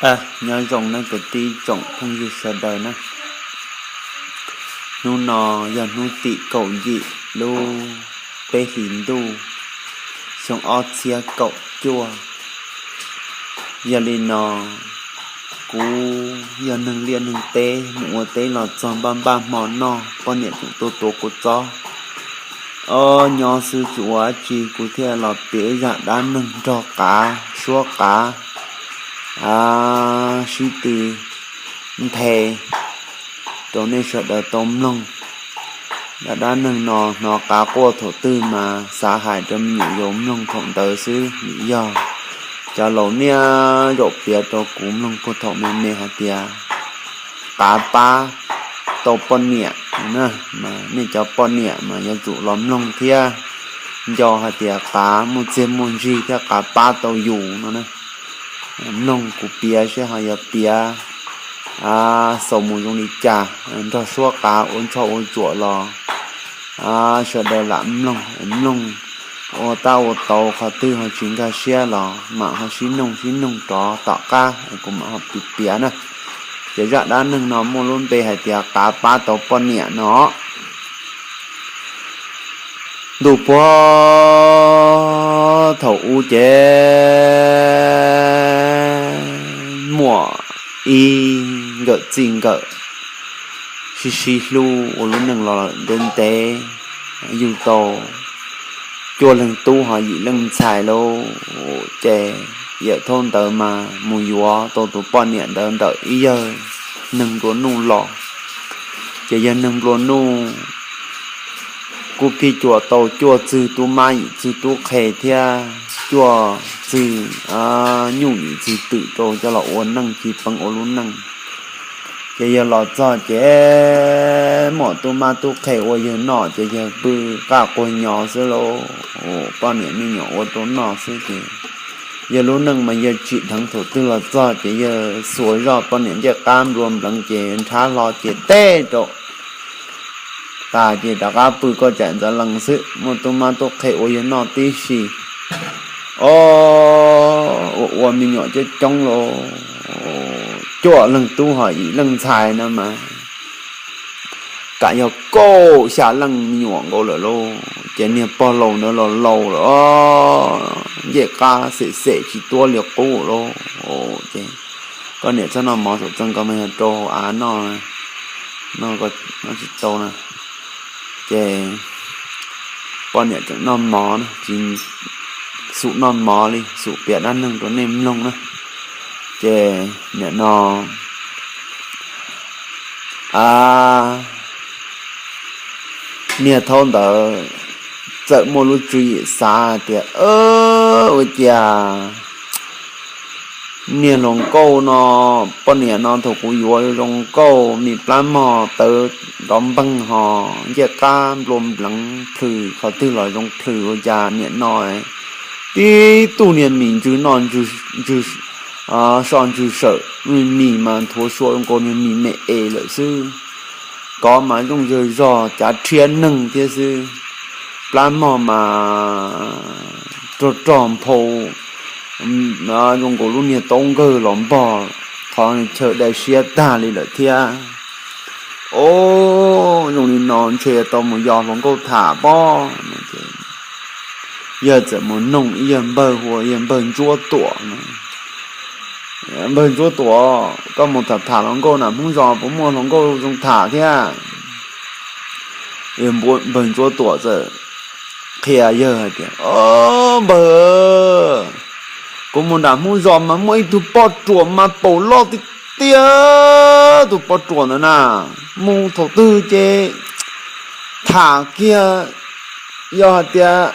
Nyob zoo nej kwv tij tsoom phooj ywg sawv daws na. Hnub no yog hnub tim kaum yim lub peb hlis ntuj xyoo ob txhiab kaum cuaj. Yog li no, kuv yog neeg liaj neeg teb mus ua teb los txog npaj npaj hmo noj, poj niam tseem tuaj tuav kuv txob. Ob nyob xwb tsis ua dab tsi, kuv thiaj los piav zaj dab neeg nrog qav suab qav sib tw nthe rau nej sawv daws tau mloog. Zaj dab neeg no hnov qav quaj thaum twg mas xav hais rau me nyuam yaus mloog thaum ntawd xwb. Vim yog cov laus niaj zaum piav rau kuv mloog puag thaum me me hais tias qav pab tau poj niam na, mas nej cov poj niam mas yuav tsum los mloog thiab nco hais tias qav muaj txiaj muaj ntsig thiab qav pab tau yus no na. Mloog kuv piav seb ho yog piav xaus mus zoo li cas, nrog suab qav ua ntsuag ua ntsuam los sawv daws lam mloog, mloog ua tab ua tau qhov twg ho tsis nkag siab los mam ho sib noog sib noog rov tom qab kuv mam ho piav na. Ces zaj dab neeg no muaj lub npe hais tias qav pab tau poj niam no. Ntuj puag thaum ub ces muaj ib nkawm txij nkawm sib sib hlub ua lub neej los ntev ntev, yug tau cuaj leeg tub ho yim leej ntxhais lauj. Ces yawm thaub ntawd mas mus yuav tau tus poj niam ntawd ntawm ib yawg neeg nplua nuj los. Ces yawg neeg nplua nuj kuj phij cuam tau cuaj txwg tub mab yim txwg tub qhe thiab cuaj txwg nyuj yim txwg twm rau coj los ua neej ci peev ua lub neej. Ces yawg los txog ces muaj tub mab tub qhe ua yawg noj ces yawg pw qaj quag nyo xwb lauj. Poj niam me nyuam ua rau noj xwb ces yawg lub neej mas yawg tsim dheev thaum twg los txog ces yawg xuas zoj poj niam ncej qab nplua npleev ces nrhab hlo ces teb rau tas ces rov qab pw koj tsaim ntxav lees xwb, muaj tub mab tub qhe ua yawg noj tib si. Ua ua me nyuam coob coob lauj, cuaj leeg tub ho yim leej ntxhais no mas kam yog kaum xya leej me nyuam nkaus lawm lauj. Ces niag pog laus ntawd los laus lawm, ncej qab xem xem tsis tuab li qub lauj. Ces koj niam txhob noj mov, saum txeeg koj mas yog rau av noj, noj tsis tau na. Ces poj niam tseem noj mov na, tsis xum noj mov li, xum piav dab neeg rau nej mloog na. Ces nim no niag thaub ntawd txawm muaj lub tswv yim xav tias, ua cas niag hluas nkauj no, poj niam no thaum kuv yuav zoo nkauj, me plab mog tawv nrov npeeg ho ncej qab nplua npleev plhws qhov twg los zoo plhws, ua cas nim no tib tug niag mis ntsws noj ntsws, so ntsws sawm, mis mas nthuav sua zoo nkaus niag mis me es lawm xwb. Kov mas zooj zawg zog cav rhiab neeg thiab xwb. Plab mog mas rog rog nphau zoo nkaus lub niag taub nkawg los npog qhov chaw dai siab tag li lawm thiab. O, zoo li no ntshe tau mus yos hluas nkauj tham pob. Yawg txawm mus noog ib yawg npawg hu ua yawg npawg Ntsuab Tuam no. Npawg Ntsuab Tuam, koj mus tham tham hluas nkauj nram Hmoob zos puas muaj hluas nkauj zoo tham thiab? Npawg Ntsuab Tuam txawm qhia yawg hais tias, o, npawg, kuv mus nram Hmoob zos mas muaj ib tug poj ruam mas paum loj tiag tiag, tus poj ruam ntawd na, mus thaum twg ces tham kiag, yog hais tias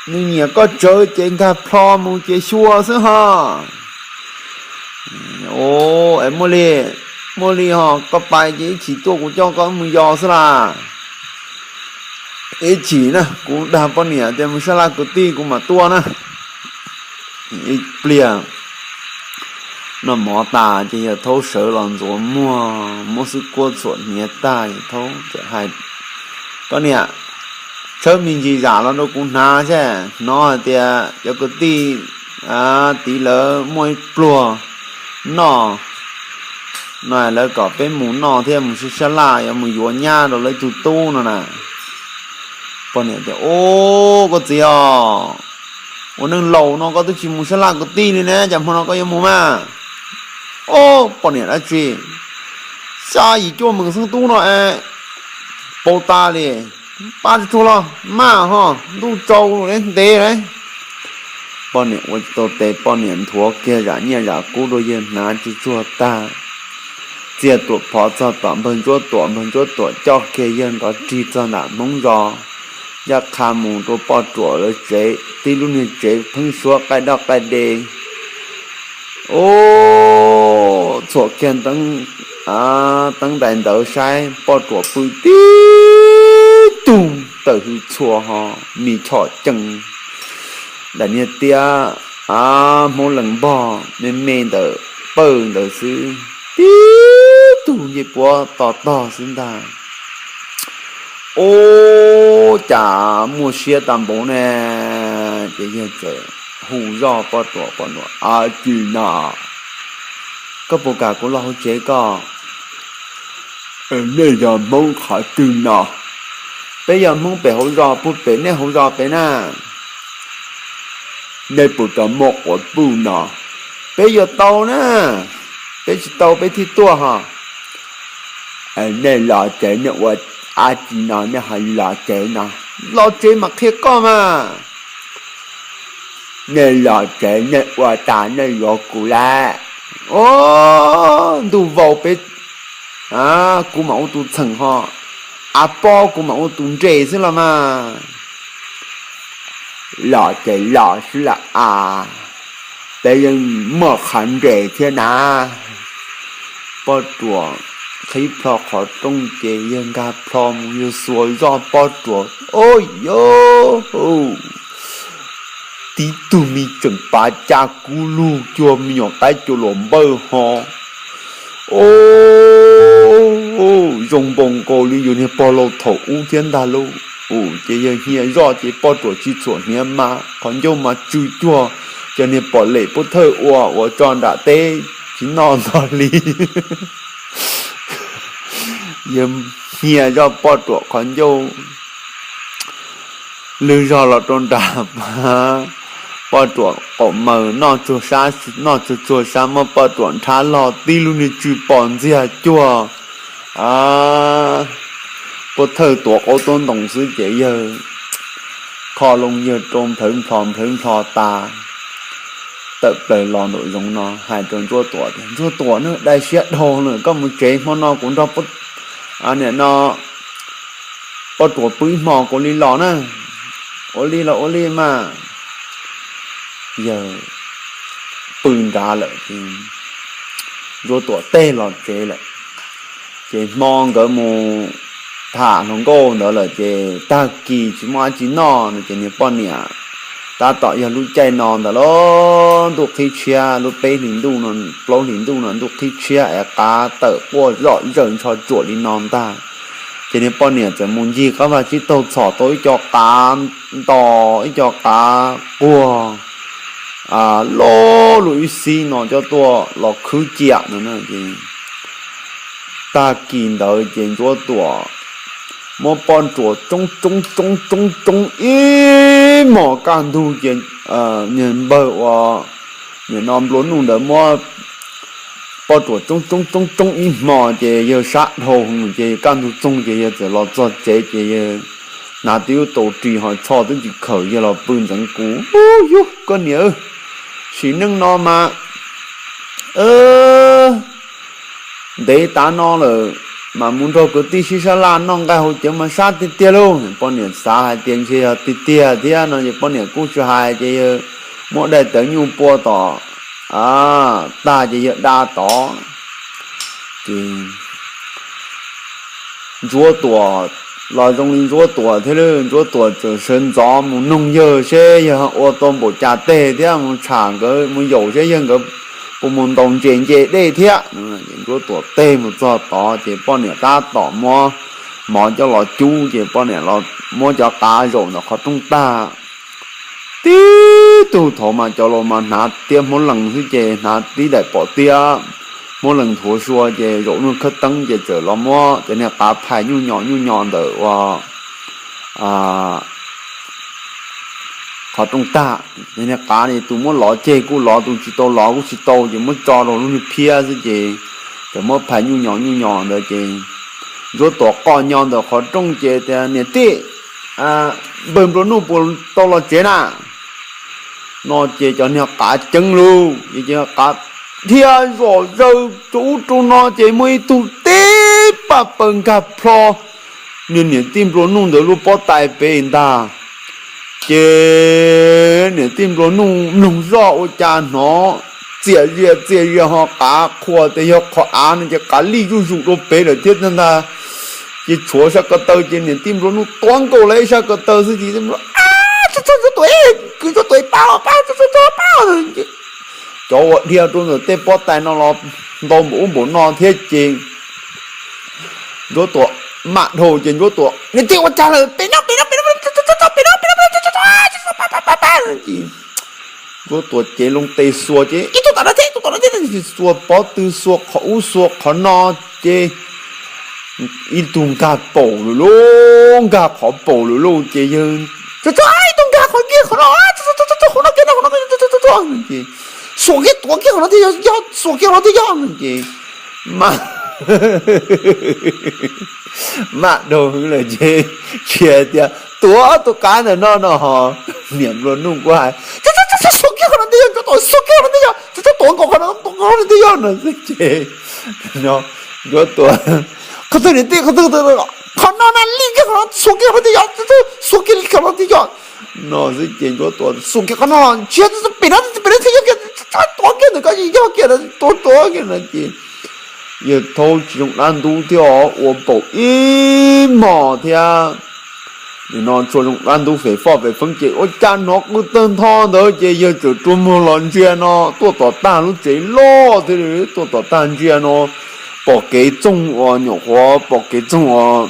nws nyiam koj tsawv ces nkag plho mus ces xyuas xwb ho. O, es muaj li, muaj li ho, koj pais ces ib chim tuaj kuv coj koj mus yos xwb las. Ib chim na, kuv dag poj niam tias mus sab laj kwv tij kuv mam tuaj na. Ib pliag noj mov tas ces yawg thaub sawv los ntxuav muag muab xwb kuab txhuam hniav tag, yawg thaub txawm hais, koj niam, tshawb me ntsis zam los rau kuv hnav seb, hnov hais tias cov kwv tij tid lawv muaj ib pluag noj no, lawv kom peb mus noj thiab mus sab sab laj yuav mus yuav nyab rau lawv tug tub no na. Poj niam tias, Ub, koj txiv os, ua neej laus no koj twb tsis mus sab laj kwv tij li ne, cas hmo no koj yuav mus mas? Ub, poj niam dab tsi, xya yim cuaj meem xeeb tub no es pau tas li, pab tsuag tsuag los maj ho, ntuj tsaus ntev lawm. Poj niam ua tsis tau tes, poj niam nthuav kiag zam nyiaj zam kub rau yawg hnav tsuag tsuag tag, txiaj tuam phov txog tom npawg Ntsuab Tuam, npawg Ntsuab Tuam coj kiag yawg nrov rig txog nram Hmoob zos, ncaj qha mus rau poj ruam lawv tsev, tib lub niag tsev pheeb suab qaij doj qaij de. Ub, txhuam kiag teeb ntais ntawd saib poj ruam pw tib tug tawm hws txhua ho, mis chom cees, daim niag tiab Hmoob lees npog me me ntawm pawg ntawd xwb, tib tug ncej puab to tog xwb ntag. Ub, cas muaj siab tag npaum ne. Ces yawg txawm hu zoj poj ruam, poj ruam, A tsi na, koj puas kam kuv los hauv tsev koj? Nej yog Hmoob qhov twg no? Peb yog Hmoob pem hauv zos, puag pem nej hauv zos pem na. Nej puas tau muaj quav puj no? Peb yuav tau na, peb tsis tau peb thiaj tuaj ho. Nej los tsev nej ua dab tsi no, nej ho los tsev no? Los tsev mam qhia koj mas. Nej los tsev nej ua tas nej yuav kuv lawm. Os, ntuj vau peb, kuv mam ua tus txheem ho, av pob kuv mam ua tus nres xwb los mas. Los ces los xwb lam as, peb yeej muaj qhov nres thiab na. Poj ruam qhib plho qhov rooj ces yawg nkag plho mus, yawg xuas zoj poj ruam, o, yawg, tib tug me tseem pav caj kub lug cuag me nyuam qaib cua luas npawj ho. O, zoo npaum nkaus li yus niag pog laus thaum ub thiab ntag lauj. Ces yawg hnia zoj ces poj ruam tsis txhuam hniav mas qhov ncauj mas tsw cuag cov niag pom lem pub thawj ua uas tso nram teb tsis noj ntog li. Yawg hnia zoj poj ruam qhov ncauj lwg zog los rau nram, poj ruam qaum maws noj tsuag sab, noj tsuag tsuag sab muab poj ruam nrhab log tib lub niag tsw pom ntxiag cuag pub thawj tuav qaub tuab ntoos xwb ces yawg kho loo yawg rau nplhawv nplho nplhawv nplho tas, tawm plaws los nraum zoov no hais rau Ntsuab Tuam tias, Ntsuab Tuam na, dai siab dhau lawm, koj mus tsev, hmo no kuv nrog niam no poj ruam pw ib hmo kuv li los na. Ua li los ua li mas. Yawg pw nrad lawm, Ntsuab Tuam teg los tsev lawm. Ces hmo nkawd mus tham hluas nkauj ntawd lawm ces tag kis tsis muaj dab tsi noj no ces niag poj niam, tab tom yog lub caij no ntawd los ntuj qhib tshiab, lub peb hlis ntuj no, plaub hlis ntuj no ntuj qhib tshiab es qav tawm quaj zom zaws ntsho tsuam li no ntag. Ces niag poj niam txawm mus ncig qab vaj tsib taug txhom tau ib co qav nto, ib co qav quag loj loj ib xib no coj tuaj los khwb ciam no. Tag kis ntawd ces Ntsuab Tuam muab poj ruam tsoob tsoob tsoob tsoob tsoob ib hmos kaj ntug ces niag npawg uas nim no nplua nuj ntawd muab poj ruam tsoob tsoob tsoob tsoob ib hmos ces yawg sab dhau ces kaj ntug txoog ces yawg txawm los txog tsev ces yawg hnav tib lub tau ris ho tsho twb tsis khaws, yawg los pw ntxeev kuv. Ub yug, koj niam, sim neej no mas ntev tav no lawm, mas mus nrog kwv tij sib sab laj noj nqaij haus cawv mas sab tiag tiag lauj. Poj niam xav hais tias ntshe yog tiag tiag thiab no ces poj niam kuj tsis hais ces yawg muab daim tawv nyuj pua tom tag ces yawg da tod. Ces Ntsuab Tuam los zoo li Ntsuab Tuam thiab lawm, Ntsuab Tuam txawm sawv ntxov mus noog yawg seb yawg ua tau npaum cas teg thiab mus tsham nkawd mus yaum seb yawg nkawd puas mus ntaus ntses nce dej thiab. Ntsuab Tuam teg mus txog tod ces poj niam tab tom muab mov coj los cub ces poj niam los muab cov qav zaum ntawm qhov rooj tag, tib tug thaum mas cov laus mas hnav tiab Hmoob Lees xwb ces hnav tib daim pom tiab Hmoob Lees nthuav sua ces zaum nug khawb teeb ces txawm los muab cov niag qav phais nyuj nyos nyuj nyos ntawm ua qhov rooj tag. Cov niag qav tus muab lov ceg kuj lov, tus tsis tau lov kuj tsis tau ces muab tso rau lub niag phiab xwb ces txawm muab phais nyuj nyos nyuj nyos ntawd ces Ntsuab Tuam qoj nyo ntawm qhov rooj ces tias, Niam tij, npawg nplua nuj puas tau los tsev na? No ces cov niag qav ceeb lug ces qav dhia zom zaws rau ub rau no ces muaj ib tug tib paj paws nkag plho niag niam tij nplua nuj ntawd lub pob tais pem ntag. Ces niam tij nplua nuj mloog zoj ua cas hnov txias zias txias zias ho qav qhuas tias yog qhov av no ces qav lij zuj zus rau pem lawm thiab ntag. Ces tshuav sab ko taw ces niam tij nplua nuj tuav nkaus lawm ib sab ko taw xwb ces, Ntsuab Tuam, kwv Ntsuab Tuam pab pab pab. Cov uas dhia rau ntawm tej pob tais no los ntau npaum ub npaum no thiab ces Ntsuab Tuam mam dhau ces Ntsuab Tuam, Niam tij ua cas lawm? Pem no pem no pem no pem no pem no pab pab pab. Ces Ntsuab Tuam cev loo tes xuas ces ib tug tom no thiab ib tug tom no thiab, xuas pob tw xuas qhov ub xuas qhov no ces ib tug nkag paum lawm lauj, nkag qhov paum lawm lauj ces yawg, Ib tug nkag qhov kiag qhov no, qhov no kiag no, qhov no, ces xuas kiag tuav kiag qhov no thiab yog, xuas kiag qhov no thiab yog no ces mam dhau hwv lawm ces tsis hais tias tuav tus qav ntawm no no ho niam nplua nuj kuj hais, Xuas kiag qhov no thiab yog, Ntsuab Tuam, xuas kiag qhov no thiab yog, Ntsuab Tuam, tuav nkaus qhov no, tuav nkaus qhov no thiab yog no xwb ces Ntsuab Tuam, Qhov twg niam tij, qhov twg, qhov no na, li kiag qhov no, xuas kiag qhov no thiab yog, xuas kiag li qhov no thiab yog no xwb ces Ntsuab Tuam xuas kiag qhov no los ntsia pem no, pem no thiab yog kiag, tuav kiag ntawm ko yog kiag, tuav tuav kiag no ces yawg thaub tsis zoo dab ntub thiab os, ua paum ib hmos thiab. Nim no tsuas zoo dab ntub fem foj fem feeb ces ua cas hnov qw tawg ntho ntawd ces yawg txawm rua muag los ntsia no tuaj tom tag lub tsev loj thiab, tuaj tom tag ntsia no pom kev txoog uas nyuam qhuav pom kev txoog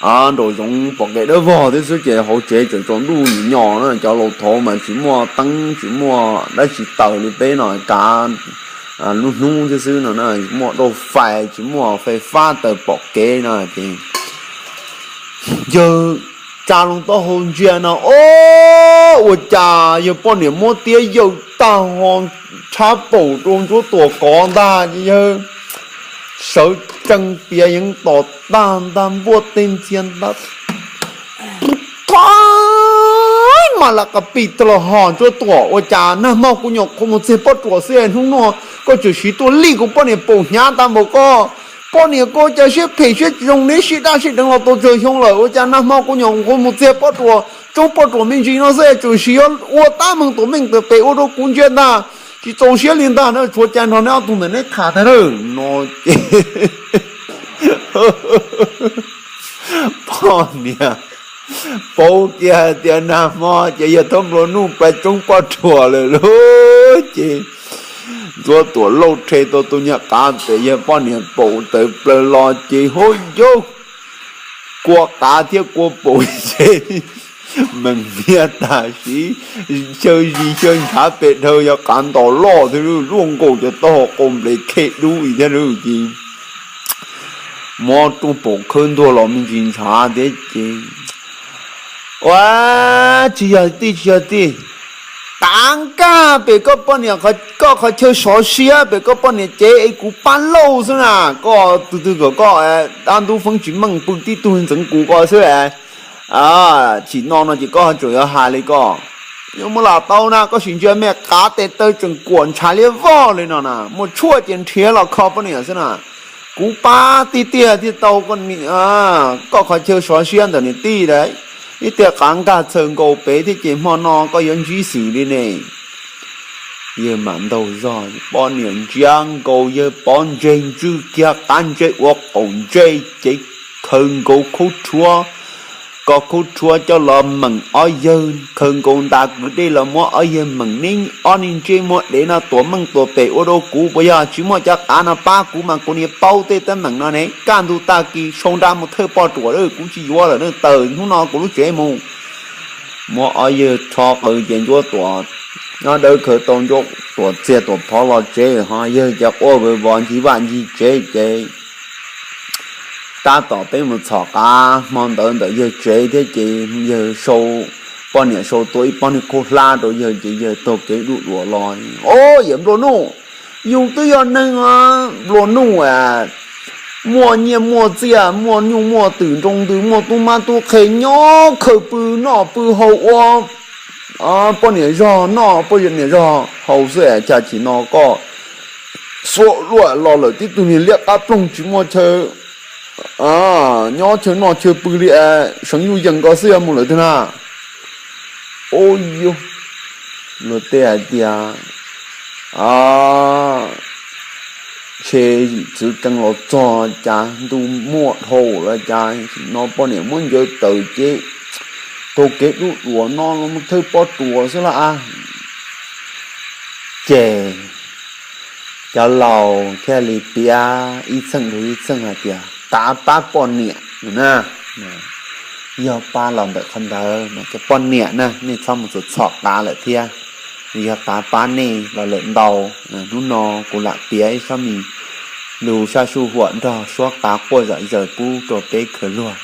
uas nraum zoov pom kev dawb vog thiab xwb ces hauv tsev tseem tsaus ntuj nyuam nyos na. Cov laus thaud mas tsis muaj teeb tsis muaj dab tsi taws li peb no, kav lub hnub thiab xwb no, muaj dauj fais tsis muaj fais fab taws pom kev no ces yawg tsa loo taub hau ntsia no, o, ua cas yawg poj niam muab tiab yawg tag ho tshab paum rau Ntsuab Tuam kov ntag ces yawg sawv tsees piav yeev tom tag ntag npuaj tej ntxhia ntag. Thov mas lam qa pis tag los ho Ntsuab Tuam, ua cas nag hmo kuv nyuam qhuav mus txiag poj ruam xwb hnub no koj tseem siv tuaj lij kuv poj niam paum hnyav tag npaum ko. Poj niam koj cas siab phem siab tsis zoo neb sib daj sib deev los tau tsawg xyoo lawm, ua cas nag hmo kuv nyuam qhuav mus txiag poj ruam tsoob poj ruam me ntsis no xwb tseem siv ua tab meeg tuam meej tuam pem ua rau kuv ntsia ntag. Tsis txaus siab li ntag na, tshuav cas nrog neb ob tug ntawm neb tham tag na no ces poj niam paub kiag hais tias nag hmo ces yawg thaub nplua nuj pais tsoob poj ruam lawm lauj ces Ntsuab Tuam lauj rhe tau tus nyuag qav pem yawg poj niam paum tawm plaws los ces hub yauj, kua qav thiab kua paum ces meem niag tam sim xyaw zis xyaw ntshav pem dhawv yog qav ntos loj thiab luaj nkaus cov taub hau qau nples khej dub thiab lauj ces muab rooj paum khawb ntuag los me ntsis ntshav thiab ces ua tsis yog tij tsis yog tij, tav nkag pem koj poj niam, koj qhov chaw sov siab pem koj poj niam cev es kuv pab lauj xwb na, koj tus twg kom koj dab ntub feeb tsis meej pw tib tug ntxeev kuv ko xwb. Tsim no no ces koj tseem yuav hais li ko, yuav muab lam tau na, koj sim ntsia me qav tes taw tseem kuam ntshav liab vog li no na, muaj tshuaj ces nrhiav los kho poj niam xwb na. Kuv pab tiag tiag thiaj tau koj qhov chaw sov siab ntawm niam tij lawm. Ib tiag qav nkag txhaws nkaus pem thiab ces hmo no koj yuav ntsib xwm li ne. Yawg mam ntaug zog, poj niam ntsiab nkaus yawg pov ntseg ntswj kiag qab ntsej ua qaum ntsej ces khaws nkaus khaub rhuab, koj khaub rhuab coj los meem ob yawg, khaws nkaus ntas kwv dej los muab ob yawg meem neb ob neeg ntsej muag dev no tuam meej tuam pem ua rau kuv puas yog? Tsis muaj cov qav no pab kuv mas kuv niam paub tej teeb meem no ne. Kaj ntug tag kis sau nra mus thawj poj ruam lawm, kuv tsis yuav lawm na, tawm hnub no kuv lub tsev mus. muab ob yawg rho qw ces Ncuab Tuam nyob dawb khawv tau Ncuab Tuam txiag Tuam Phov los tsev ho yawg ces quaj vwv vos ncig vaj ncig tsev ces tab tom peb mus txhom qav hmo ntawd ntawm yawg tsev thiab ces yawg sau, poj niam sau tua ib pob niag khaub hlab rau yawg ces yawg taug kev duj duas los. Ob yawm nplua nuj, yus twb yog neeg nplua nuj a, muaj nyiaj muaj txiaj muaj nyuj muaj twm nroo ntws muaj tub mab tub qhe nyob khaws pw noj pw haus ua poj niam zog noj poj niam zog haus xwb cas tsim no koj xuas luaj los lawm tib tug niag liab qab ploog tsis muaj chaw nyob chaw noj chaw pw li, seev yuj yees ko xwb yog mus lawm twg na. Ub yus, luag tej hais tias ntshe yim txwv keev los txog cas ntuj muaj dhau lawm cas tsim no poj niam muab ncaws tawm ces taug kev duj duas no los mus thawj pob tsuas xwb las. Ces cov laus thiaj li piav ib txheej dhau ib txheej hais tias qav pab poj niam na, yog pab los ntawm qhov ntawd mas cov poj niam na nej txhob mus txhom txhom qav lawm thiab, yog qav pab nej los lawm ntau. Hnub no kuv lam piav ib sab mis lus sab suj huam nrog suab qav quaj zom zaws pub rau peb khaws luag.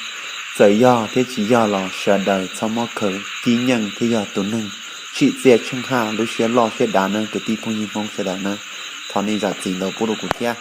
Txawm yog thiab tsis yog los sawv daws txhob muab khaws kib nyeej thiab yog tus neeg tsim txiaj tsheej haj lub siab loj siab dav na kwv tij phooj ywg Hmoob sawv daws na. Thov nej zam txim ntau pub rau kuv thiab.